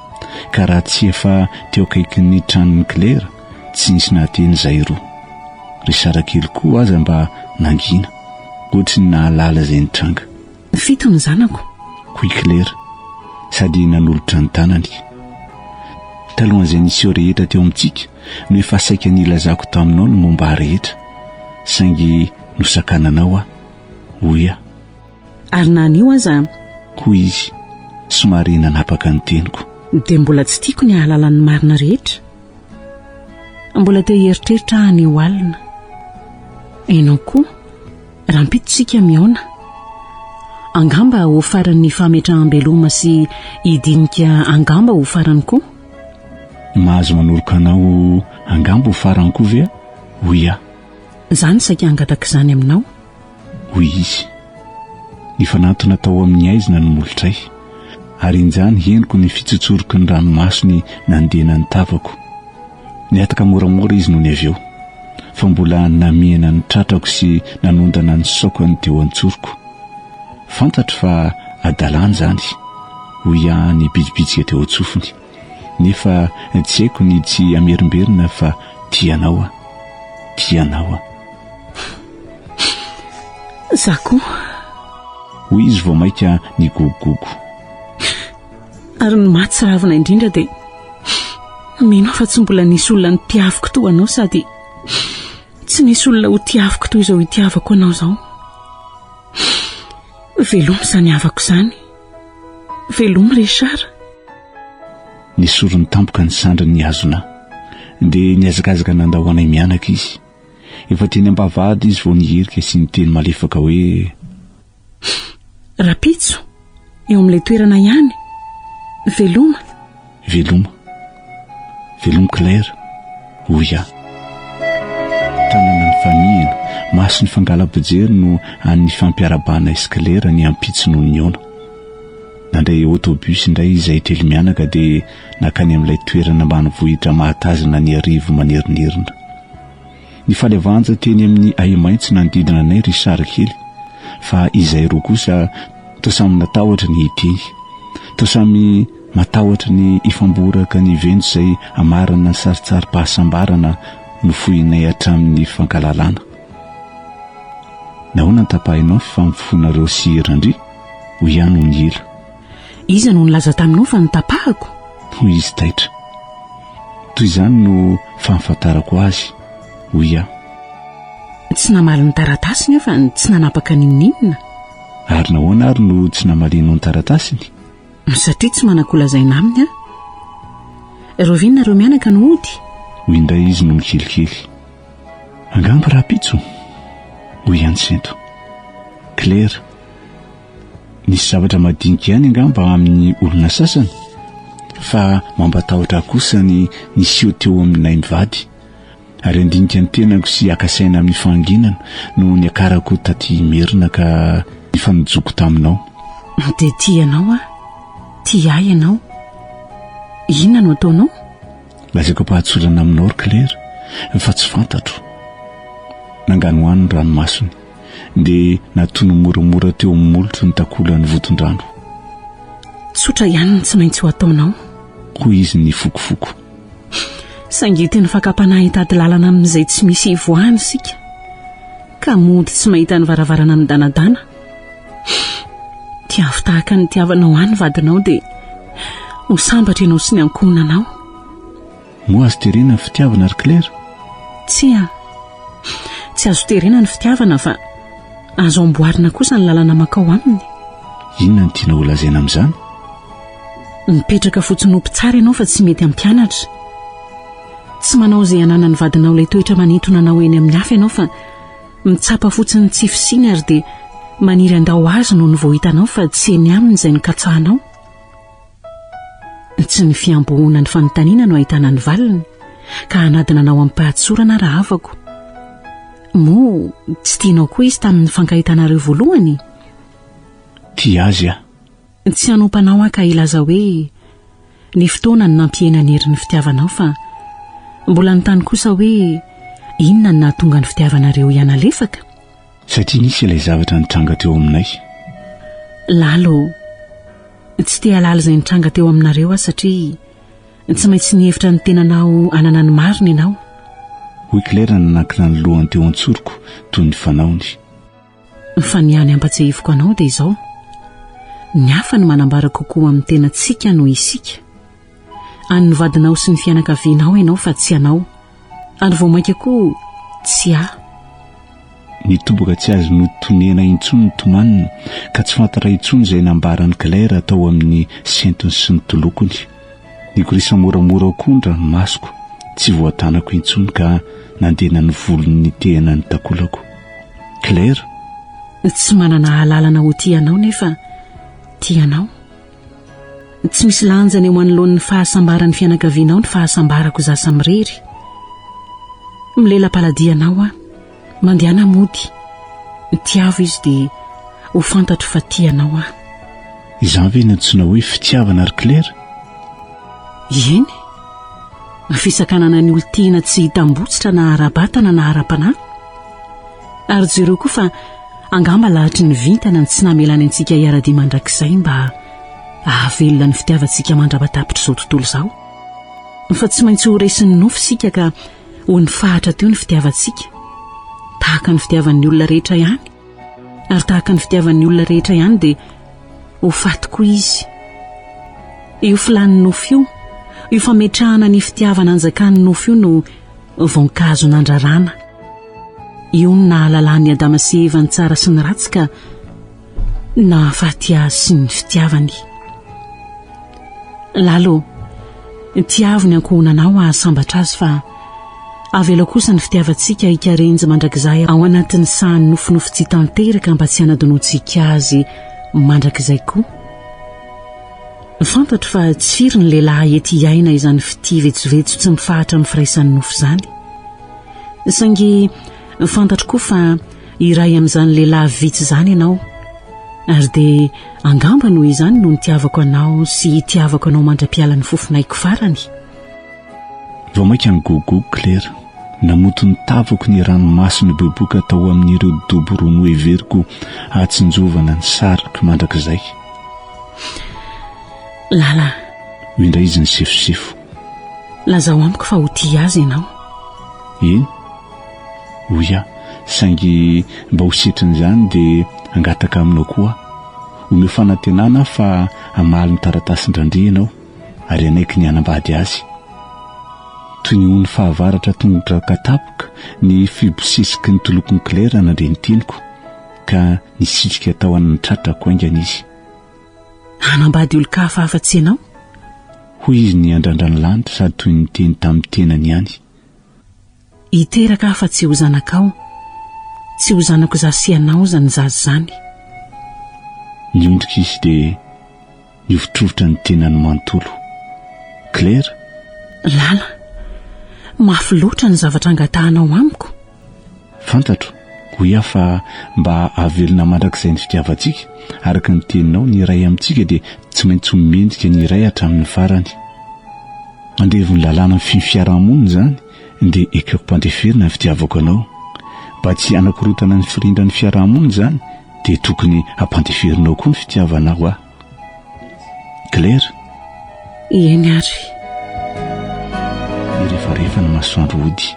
ka raha tsy efa teo akaikin'ny tranon'i Claire, tsy nisy nahateny izahay roa. Ry Sara kely koa aza mba nangina, ohatry ny nahalala izay nitranga. Fito ny zanako. Hoy Claire, sady nanolotra ny tanany. Talohan'izay niseho rehetra teo amintsika no efa saika nilazako taminao ny momba ahy rehetra, saingy nosakananao aho, hoy aho. Ary na anio aza. Hoy izy, somary nanapaka ny teniko. Dia mbola tsy tiako ny hahalala ny marina rehetra. Mbola te hieritreritra aho anio alina. Ianao koa, rahampitso isika mihaona. Angamba ho faran'ny fametraham-beloma sy hidinika angamba ho farany koa. Mahazo manoroka anao angamba ho farany koa ve aho? Hoy aho. Izaho no saika hangataka izany aminao. Hoy izy. Nifanantona tao amin'ny haizina ny molotray, ary injany henoko ny fitsotsoroky ny ranomasony nandena ny tavako. Nihataka moramora izy nony avy eo, fa mbola namihina ny tratrako sy nanondana ny saokany teo an-tsoroko. Fantatro fa hadalana izany, hoy aho nibitsibitsika teo an-tsofiny, nefa tsy haiko ny tsy hamerimberina fa tia anao aho. Tia anao aho. Za koa. Hoy izy vao mainka nigogogogo. Ary ny mahatsiravina indrindra dia mino aho fa tsy mbola nisy olona nitiaviko toa anao sady tsy nisy olona ho tiaviko toy izao itiavako anao izao. Veloma izany havako izany. Veloma Richard. Nesoriny tampoka ny sandriny nihazona ahy. Dia nihazakazaka nandao anay mianaka izy. Efa teny am-bavahady izy vao nihirika sy niteny malefaka hoe. Rapitso, eo amin'ilay toerana ihany. Veloma. Veloma. Veloma Claire, hoy aho. Tanana nifamihina, maso nifangala-pijery no an'ny fampiarahabana sy Claire ny ampitso nony nihaona. Nandray autobus indray izahay telo mianaka dia nankany amin'ilay toerana ambanivohitra mahatazana ny Iarivo manerinerina. Nifaly avanja teny amin'ny ahi-maitso nanodidina anay ry Sary kely, fa izahay roa kosa toa samy natahotra ny hiteny. Toa samy matahotra ny hifamboraka ny venjo izay hamarana ny sarintsarim-pahasambarana nofohinay hatramin'ny fankalalana. Nahoana no tapahinao ny fifamofoanareo sy Randria? Hoy aho nony ela. Iza no nilaza taminao fa notapahako? Hoy izy taitra. Toy izany no fahafantarako azy, hoy aho. Tsy namaly ny taratasiny aho fa tsy nanapaka n'inon'inona. Ary nahoana ary no tsy namalianao ny taratasiny? Satria tsy manan-kolazaina aminy aho. Rahoviana nareo mianaka no hody? Hoy indray izy nony kelikely. Angamba rahampitso? Hoy ihany Sento. Claire. Nisy zavatra madinika ihany angamba amin'ny olona sasany fa mampatahotra ahy kosa ny niseho teo aminay mivady. Ary handinika ny tenako sy haka saina amin'ny fahanginana no niakarako taty Imerina ka nifanojoko taminao. Dia tia anao aho. Tia ahy ianao. Inona no ataonao? Lazaiko am-pahatsorana aminao ry Claire fa tsy fantatro. Nanganohano ny ranomasony, dia natono moramora teo amin'ny molotro ny takolany voton-drano. Tsotra ihany ny tsy maintsy ho ataonao. Hoy izy nifokofoko. Saingy tena fakam-panahy hitady lalana amin'izay tsy misy hivoahana isika, ka mody tsy mahita ny varavarana midanadana. Tiavo tahaka ny nitiavanao ahy ny vadinao dia ho sambatra ianao sy ny ankohonanao. Moa azo terena ny fitiavana ry Claire? Tsia. Tsy azo terena ny fitiavana fa azo amboarina kosa ny lalana mankao aminy. Inona no tianao holazaina amin'izany? Mipetraka fotsiny ho mpitsara ianao fa tsy mety hampianatra. Tsy manao izay ananan'ny vadinao ilay toetra manintona anao eny amin'ny hafa ianao fa mitsapa fotsiny ny tsy fisiany ary dia maniry handao azy noho ny vao hitanao fa tsy eny aminy izay nokatsahanao. Tsy ny fiambohoana ny fanontaniana no ahitana ny valiny ka hanadina anao amim-pahatsorana rahavako. Moa tsy tianao koa izy tamin'ny fankahitanareo voalohany? Tia azy aho. Tsy hanompa anao aho ka hilaza hoe ny fotoana no nampihena ny herin'ny fitiavanao fa mbola hanontany kosa hoe inona no nahatonga ny fitiavanareo hianalefaka? Satria nisy ilay zavatra nitranga teo aminay. Lalo, tsy te hahalala izay nitranga teo aminareo aho satria tsy maintsy nihevitra ny tenanao hanana ny marina ianao. Hoy Claire nanankina ny lohany teo an-tsoroko toy ny fanaony. Fa ny hany hampatsiahiviko anao dia izao, ny hafa no manambara kokoa amin'ny tenantsika noho isika. An'ny vadinao sy ny fianakavianao ianao fa tsy anao, ary vao mainka koa tsy ahy. Nitoboka tsy azo notonena intsony ny tomaniny ka tsy fantatra intsony izay nambaran'i Claire tao amin'ny sentony sy ny tolokony. Nigorisa moramora koa ny ranomasoko, tsy voatanako intsony ka nandena ny volony nitehina ny takolako. Claire? Tsy manana alalana ho tia anao nefa tia anao. Tsy misy lanjany eo anoloan'ny fahasambaran'ny fianakavianao ny fahasambarako izaho samirery. Milela-paladia anao aho. Mandehana mody. Tiavo izy dia ho fantatro fa tia anao aho. Izany ve no antsoina hoe fitiavana ry Claire? Eny. Fisakanana ny olon-tiana tsy hitambotsitra na ara-batana na ara-panahy. Ary jereo koa fa angamba lahatry ny vintana ny tsy namelany antsika hiara-dia mandrakizay mba hahavelona ny fitiavantsika mandra-patapitr'izao tontolo izao. Fa tsy maintsy ho resin'ny nofo isika ka ho nifahatra teo ny fitiavantsika, tahaka ny fitiavan'ny olona rehetra ihany. Ary tahaka ny fitiavan'ny olona rehetra ihany dia ho faty koa izy. Io filàn'ny nofo io, io fametrahana ny fitiavana anjakan'ny nofo io no voankazo nandrarana. Io no nahalalan'i Adama sy Eva ny tsara sy ny ratsy ka nahafaty azy sy ny fitiavany. Lalo, tiavo ny ankohonanao hahasambatra azy fa avelao kosa ny fitiavantsika hikarenjy mandrakizay ao anatin'ny sahan'ny nofinofy tsy tanteraka mba tsy hanadinoantsika azy mandrakizay koa. Fantatro fa tsy firy ny lehilahy ety hiaina izany fitia vetsovetso tsy mifahatra amin'ny firaisan'ny nofo izany. Saingy fantatro koa fa iray amin'izany lehilahy vitsy izany ianao. Ary dia angamba noho izany no nitiavako anao sy hitiavako anao mandra-pialan'ny fofonaiko farany. Vao mainka nigogogo Claire. Namoto ny tavako ny ranomaso niboiboika tao amin'ireo dobo roa noheveriko hahatsinjovana ny sariko mandrakizay. Lala. Hoy indray izy nisefosefo. Lazao amiko fa ho tia azy ianao. Eny, hoy aho, saingy mba ho setrin'izany dia hangataka aminao koa aho. Omeo fanantenana aho fa hamaly ny taratasin-dRandria ianao ary hanaiky ny hanambady azy. Toy ny ony fahavaratra tondraka tapoka ny fibosesiky ny tolokon'i Claire nandre ny teniko, ka nisitrika tao an'ny tratrako haingana izy. Hanambady olon-kafa afa-tsy ianao? Hoy izy niandrandra ny lanitra sady toy ny niteny tamin'ny tenany ihany. Hiteraka aho fa tsy ho zanakao, tsy ho zanako izaho sy ianao izany zaza izany. Niondrika izy dia nihovitrovitra ny tenany manontolo. Claire? Lala. Mafy loatra ny zavatra angatahanao amiko. Fantatro, hoy aho fa mba hahavelona mandrakizay ny fitiavantsika, araka ny teninao, ny iray amintsika dia tsy maintsy ho mendrika ny iray hatramin'ny farany. Andevon'ny lalàna mifehy ny fiarahamonina izany, dia ekeko ampandeferina ny fitiavako anao. Mba tsy hanakorontana ny firindran'ny fiarahamonina izany, dia tokony hampandeferinao koa ny fitiavanao ahy. Claire? Eny ary. Nirefarefa ny masoandro hody.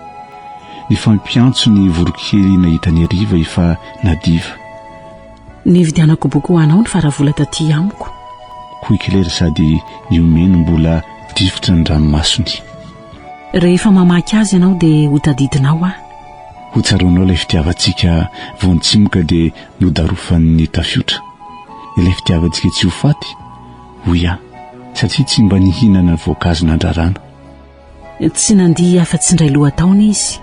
Nifampiantso ny voronkely nahita ny hariva efa nadiva. Nividianako boky ho anao ny faravola taty amiko. Hoy Claire sady nihomehy no mbola difotra ny ranomasony. Rehefa mamaky azy ianao dia ho tadidinao aho. Ho tsaroanao ilay fitiavantsika vao nitsimoka dia nodarofan'ny tafiotra. Ilay fitiavantsika tsy ho faty, hoy aho, satria tsy mba nihinana voankazo nandrarana. Tsy nandihy afa-tsy indray lohataona izy.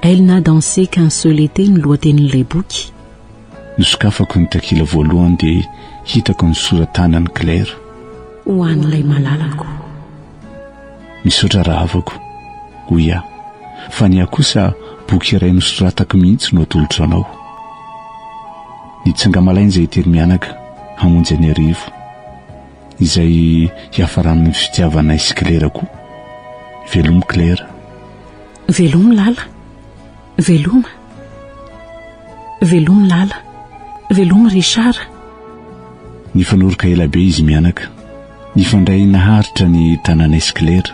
Elle n'a dansé qu'un seul été ny lohatenin'ilay boky. Nosokafako ny takila voalohany dia hitako ny sora-tanan'i Claire. Ho an'ilay malalako. Misaotra rahavako, hoy aho, fa ny ahy kosa boky iray nosoratako mihitsy no atolotro anao. Nitsanga-malaina izahay telo mianaka hamonjy an'Iarivo, izay hiafaran'ny fitiavanay sy Claire koa. Velomy Claire. Velomy Lala. Veloma. Velomy Lala. Velomy Richard. Nifanoroka ela be izy mianaka. Nifandray naharitra ny tananay sy Claire.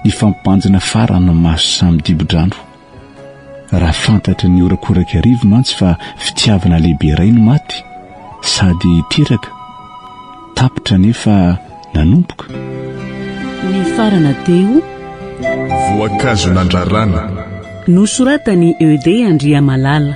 Nifampibanjina farany ny maso samy dibo-drano. Raha fantatry ny horakorak'Iarivo mantsy fa fitiavana lehibe iray no maty, sady teraka, tapitra nefa nanomboka. Nifarana teo. Voankazo nandrarana. Nosoratan'i ED Andriamalala.